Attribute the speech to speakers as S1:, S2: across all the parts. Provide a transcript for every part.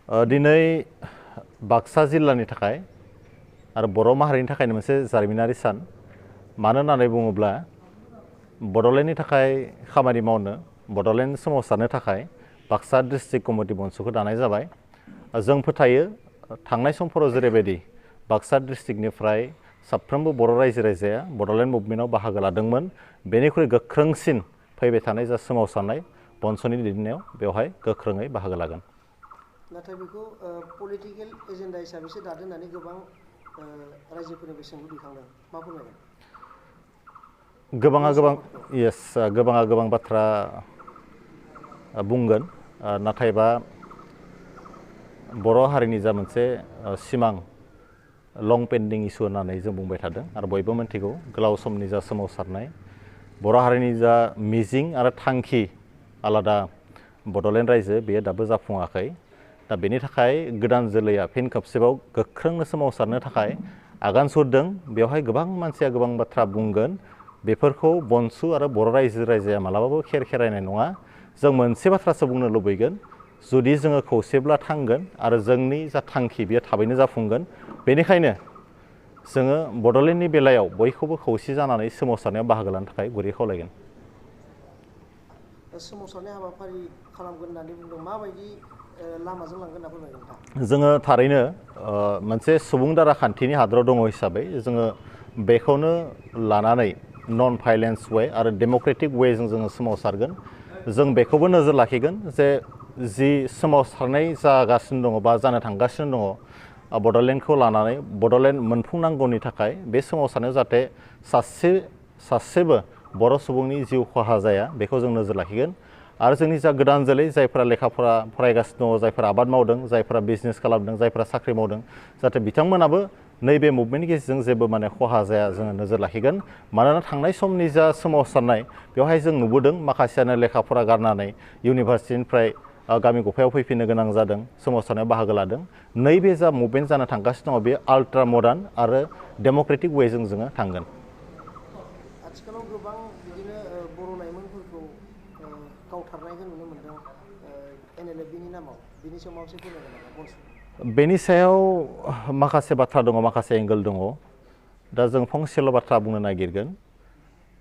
S1: दिनै बाक्सा जिल्लानि थाखाय आरो बर' माहारिनि थाखायनो मोनसे जारिमिनारि सान मानो होननानै बुङोब्ला बड'लेण्डनि थाखाय खामानि मावनो बड'लेण्ड सोमावसारनो थाखाय बाक्सा डिस्ट्रिक्ट कमिटि बन्सखौ दानाय जाबाय। जों फोथायो थांनाय समफोराव जेरैबायदि बाक्सा डिस्ट्रिक्टनिफ्राय साफ्रोमबो बर' रायजो राजाया बड'लेण्ड मुभमेन्टआव बाहागो लादोंमोन, बेनिख्रुइ गोख्रोंसिन फैबाय थानाय जा सोमावसारनाय बन्सनि दैदेननायाव बेवहाय गोख्रोङै बाहागो लागोन।
S2: नाथाय बेखौ पलिटिकेल एजेन्डा हिसाबैसो दादों होननानै गोबां रायजोफोरनि बेसेनखौ दैखांदों, मा फोरमायगोन?
S1: गोबाङा गोबां बाथ्रा बुंगोन, नाथायबा बर' हारिनि जा मोनसे सिमां लं पेन्डिं इस्यु होननानै जों बुंबाय थादों आरो बयबो मिन्थिगौ गोलाव समनि जा सोमावसारनाय बर' हारिनि जा मिजिं आरो थांखि आलादा बड'लेण्ड रायजो बेयो दाबो जाफुङाखै। दा बेनि थाखाय गोदान जोलैया फिन खेबसेबाव गोख्रोंनो सोमावसारनो थाखाय आगान सुरदों। बेवहाय गोबां मानसिया गोबां बाथ्रा बुंगोन, बेफोरखौ बनसु आरो बर' रायजो राजाया मालाबाबो खेरायनाय नङा। जों मोनसे बाथ्रासो बुंनो लुबैगोन, जुदि जोङो खौसेब्ला थांगोन आरो जोंनि जा थांखि बेयो थाबैनो जाफुंगोन। बेनिखायनो जोङो बड'लेण्डनि बेलायाव बयखौबो खौसे जानानै सोमावसारनायाव बाहागो लानो थाखाय गुरै खावलायगोन।
S2: सोमावसारनाय हाबाफारि खालामगोन होननानै बुंदों, माबायदि लामाजों लांगोन होनना फोरमायगोन नोंथां?
S1: जोङो थारैनो मोनसे सुबुं दारा खान्थिनि हादराव दङ हिसाबै जोङो बेखौनो लानानै नन भाइलेन्स वे आरो डेम'क्रेटिक वेजों जोङो सोमावसारगोन। जों बेखौबो नोजोर लाखिगोन जे जि सोमावसारनाय जागासिनो दङ बा जानो थांगासिनो दङ बड'लेण्डखौ लानानै बड'लेण्ड मोनफुंनांगौनि थाखाय बे सोमावसारनायाव जाहाथे सासेबो बर' सुबुंनि जिउ खहा जाया बेखौ जों नोजोर लाखिगोन। आरो जोंनि जा गोदान जोलै जायफोरा लेखाफोरा फरायगासिनो दङ, जायफोरा आबाद मावदों, जायफोरा बिजनेस खालामदों, जायफोरा साख्रि मावदों, जाहाथे बिथांमोनाबो नैबे मुभमेन्टनि गेजेरजों जेबो खहा जाया जोङो नोजोर लाखिगोन। मानोना थांनाय समनि जा सोमावसारनाय बेवहाय जों नुबोदों माखासेयानो लेखाफोरा गारनानै इउनिभारसिटिनिफ्राय गामि गफायाव फैफिननो गोनां जादों, सोमावसारनायाव बाहागो लादों। नैबे जा मुभमेन्ट जानो थांगासिनो दङ बे आल्ट्रा मडार्न आरो डेम'क्रेटिक वेजों जोङो थांगोन।
S2: आथिखालाव गोबां बिदिनो बर' लाइमोनफोरखौ गावथारनायखौ नुनो मोनदों NLFनि नामाव, बेनि सायाव माबा मोनसे फोरमायगोन नामा?
S1: बेनि सायाव माखासे बाथ्रा दङ, माखासे एंगोल दङ। दा जों फंसेल' बाथ्रा बुंनो नागिरगोन,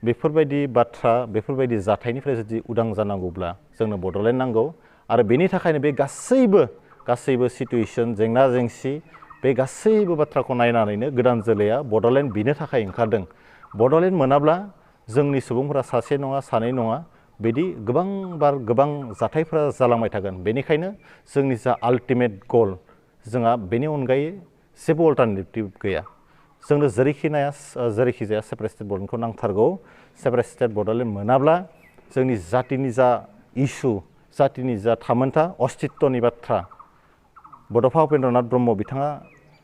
S1: बेफोरबायदि जाथायनिफ्राय जुदि उदां जानांगौब्ला जोंनो बड'लेण्ड नांगौ आरो बेनि थाखायनो बे गासैबो सिटुएसन जेंना जेंसि बे गासैबो बाथ्राखौ नायनानैनो गोदान जोलैया बड'लेण्ड बिनो थाखाय ओंखारदों। बड'लेण्ड मोनाब्ला जोंनि सुबुंफोरा सासे नङा सानै नङा बिदि गोबां जाथायफोरा जालांबाय थागोन। बेनिखायनो जोंनि जा आल्टिमेट गल जोंहा बेनि अनगायै जेबो अल्टारनेटिभ गैया। जोंनो जेरैखि जाया सेपारेट स्टेट बड'लेण्डखौ नांथारगौ। सेपारेट स्टेट बड'लेण्ड मोनाब्ला जोंनि जातिनि जा इस्यु, जातिनि जा थामोनथा अस्तित्वनि बाथ्रा, बड'फा उपेन्द्रनाथ ब्रह्म बिथाङा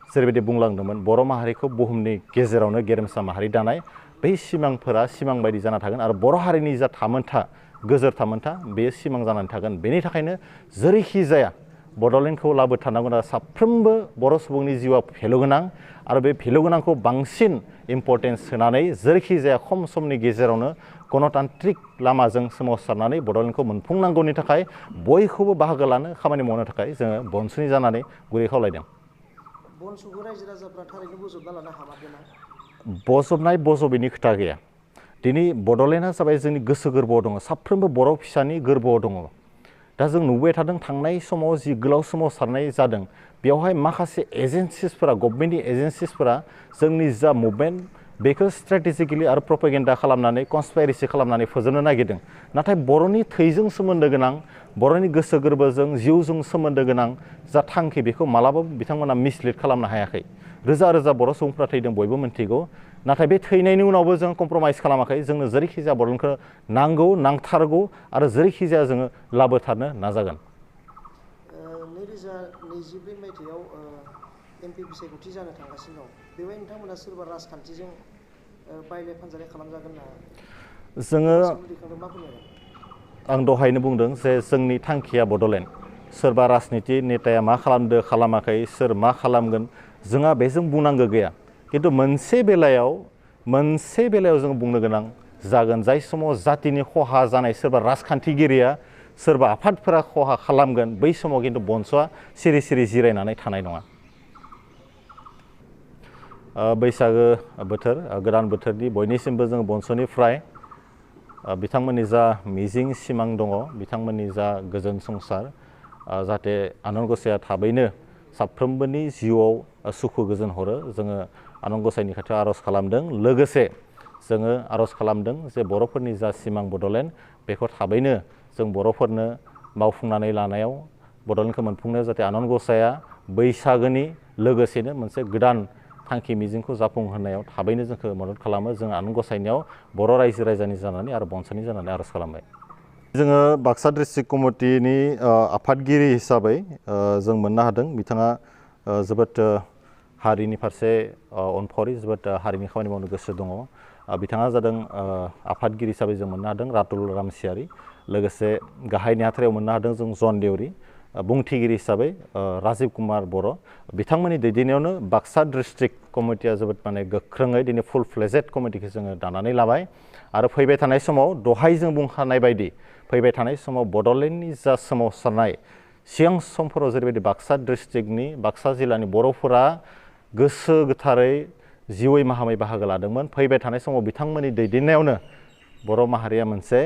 S1: जेरैबायदि बुंलांदोंमोन बर' माहारिखौ बुहुमनि गेजेरावनो गेरेमसा माहारि दानाय, बै सिमांफोरा सिमां बायदि जाना थागोन आरो बर' हारिनि जा थामोनथा गोजोर थामोनथा बेयो सिमां जानानै थागोन। बेनि थाखायनो जेरैखि जाया बड'लेण्डखौ लाबोथारनांगोन आरो साफ्रोमबो बर' सुबुंनि जिउआ भेलु गोनां आरो बे भेलु गोनांखौ बांसिन इम्परटेन्स होनानै जेरैखि जाया खम समनि गेजेरावनो गणतान्त्रिक लामाजों सोमावसारनानै बड'लेण्डखौ मोनफुंनांगौनि थाखाय बयखौबो बाहागो लानो खामानि मावनो थाखाय जोङो बनसुनि जानानै गुरै खावलायदों।
S2: बनसुखौ रायजो राजाफ्रा थारैनो बोजबना लानो हामारदोंना?
S1: बजबैनि खोथा गैया। दिनै बड'लेण्डआ जाबाय जोंनि गोसो गोरबोआव दङ, साफ्रोमबो बर' फिसानि गोरबोआव दङ। दा जों नुबाय थादों थांनाय समाव जि गोलाव सोमावसारनाय जादों बेवहाय माखासे एजेन्सिसफोरा, गभर्नमेन्टनि एजेन्सिसफोरा जोंनि जा मुभमेन्ट बेखौ स्ट्रेटेजिकेलि आरो प्रपेगेन्डा खालामनानै कनस्पाइरेसि खालामनानै फोजोबनो नागिरदों। नाथाय बर'नि थैजों सोमोन्दो गोनां, बर'नि गोसो गोरबोजों जिउजों सोमोन्दो गोनां जा थांखि बेखौ मालाबाबो बिथांमोना मिसलिड खालामनो हायाखै। रोजा रोजा बर' सुबुंफ्रा थैदों बयबो मिन्थिगौ, नाथाय बे थैनायनि उनावबो जों कमप्रमाइस खालामाखै। जोंनो जेरैखि जाया बड'लेण्डखौ नांगौ, नांथारगौ आरो जेरैखि जाया जोङो लाबोथारनो नाजागोन।
S2: 2024 मायथाइयाव MP बिसायख'थि जानो थांगासिनो दं, बेवहाय नोंथांमोना सोरबा राजखान्थिजों बायलाय फानजानाय खालामजागोन ना?
S1: जोङो आं दहायनो बुंदों जे जोंनि थांखिया बड'लेण्ड। सोरबा राजनिति नेताया मा खालामदो खालामाखै, सोर मा खालामगोन जोंहा बेजों बुंनांगौ गैया। खिन्थु मोनसे बेलायाव जों बुंनो गोनां जागोन, जाय समाव जातिनि खहा जानाय सोरबा राजखान्थिगिरिया सोरबा आफादफोरा खहा खालामगोन बै समाव खिन्थु बनस'आ सिरि सिरि जिरायनानै थानाय नङा। बैसागो बोथोर गोदान बोथोरनि बयनिसिमबो जों बनस'निफ्राय बिथांमोननि जा मिजिं सिमां दङ बिथांमोननि जा गोजोन संसार जाहाथे आनान गसाइया थाबैनो साफ्रोमबोनि जिउआव सुखु गोजोन हरो जोङो आनान गसाइनि खाथियाव आर'ज खालामदों। लोगोसे जोङो आर'ज खालामदों जे बर'फोरनि जा सिमां बड'लेण्ड बेखौ थाबैनो जों बर'फोरनो मावफुंनानै लानायाव बड'लेण्डखौ मोनफुंनायाव जाहाथे आनान गसाइया बैसागोनि लोगोसेनो मोनसे गोदान थांखि मिजिंखौ जाफुंहोनायाव थाबैनो जोंखौ मदद खालामो। जों आनान गसाइनियाव बर' रायजो राजानि जानानै आरो बनस'नि जानानै आर'ज खालामबाय। जोङो बाक्सा डिस्ट्रिक्ट कमिटिनि आफादगिरि हिसाबै जों मोननो हादों बिथाङा जोबोद हारिनि फारसे अनफावरि जोबोद हारिनि खामानि मावनो गोसो दङ। बिथाङा जादों आफादगिरि हिसाबै जों मोननो हादों रातुल रामसियारि, लोगोसे गाहाय नेहाथारियाव मोननो हादों जों जन देउरि, बुंथिगिरि हिसाबै राजिब कुमार बर'। बिथांमोननि दैदेननायावनो बाक्सा डिस्ट्रिक्ट कमिटिया जोबोद माने गोख्रोङै दिनै फुल फ्लेजेड कमिटिखौ जोङो दानानै लाबाय आरो फैबाय थानाय समाव दहाय जों बुंखानाय बायदि फैबाय थानाय समाव बड'लेण्डनि जा सोमावसारनाय सिगां समफोराव जेरैबायदि बाक्सा डिस्ट्रिक्टनि बाक्सा जिल्लानि बर'फोरा गोसो गोथारै जिउयै माहामै बाहागो लादोंमोन, फैबाय थानाय समाव बिथांमोननि दैदेननायावनो बर' माहारिया मोनसे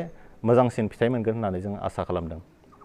S1: मोजांसिन फिथाइ मोनगोन होननानै जों आसा खालामदों।